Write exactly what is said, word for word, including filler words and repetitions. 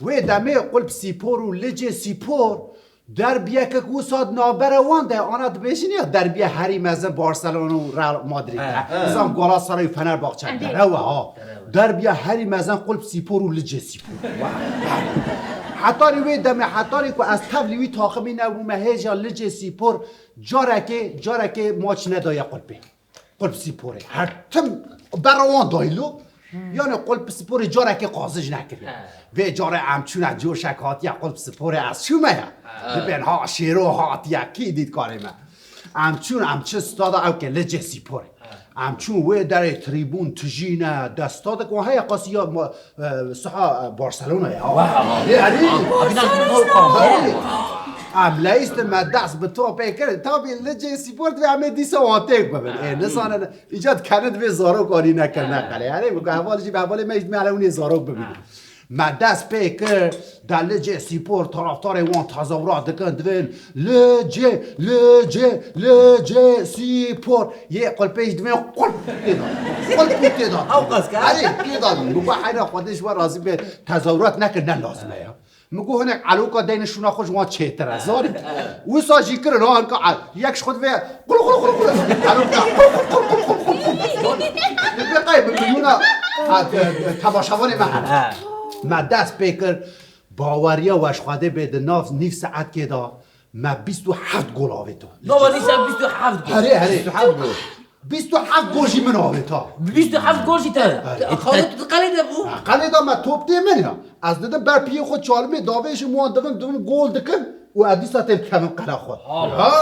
Wê demê Qulp Spor û Licê Spor derbiyeke ku wisa di navbera wan de, ana dibêjin ya derbiya herî mezin Barcelona û Real Madrid e. He, he. Nizam Galatasaray û Fenerbahçe. Em dê- derew e ha. Derew e. Derbiya herî mezin Qulp Spor û Licê Spor. Hetarî wê demê, hetarî ku ez tevlî wî taximî nebûme, hêja Licê Spor carekê, carekê maç nedaye Qulpê. Qulp Sporê. Her tim bera wan dayî lo. Yani Qulp Sporê carekê qazij nekiriye. He. Vê carê em çûne coşek hatiye Qulp Sporê, ez çûme ya. He. Dibên ha Şêro hatiye, kî dît karê me. Em çûn, em çi stada ew ke Licê Sporê. He. Em çûn wê derê tribûn tijîne, destadek wan heye qasî ya ma-, e, siha, e, Barcelona ya. Wah. Ê, erî. Barcelona. Erî. Em leyîstin me dest bi topê kir. Tabî Licê Spor divê em ê dîsa wan têk bibin. Ê, nizanin, îca dikene divê zarok alî nekirine qelê. Erê, bi heval jî, bi hevalê me jî divê hûnê zarok bibînin. Me dest pê kir, de Licê Spor taraftarê wan tezawrat dikin, divên Licê, Licê, Licê Spor. Yê Qulpê jî divên Qulp têda. Qulp têda. Ew qas ke. Erê, têda. Min got heyra Xwedê ji we razî be, tezawrat nekir, ne lazim e ya. Min got hinek eloka deyne şûna xwe ji wan çêtir e, zanî. Wisa jî kirin, ha, hinek e-, yek ji xwe divê qul, qul, qul, qul. Eloka qul, qul, qul, qul, qul, qul, qul. Divê qey bi milyona, ha, te-, te-, temaşevanê me hene. He. Me dest pê kir, baweriya we ji Xwedê bê, di nav nîv saetkê de me bîst û heft gol avêto. Baba, nîşan bîst û heft gol. Herê, herê. Bîst û heft gol. Bîst û heft gol jî min avêta. Bîst û heft gol jî te. Erê. Xalid, tu qelê de bû? Ha, qelê de me top tê min ya. Ez didim ber piyê xwe çalimê davêjim wan, divim, divim gol dikim û ez dîsa tê dikevim qela xwe. Allah. Ha.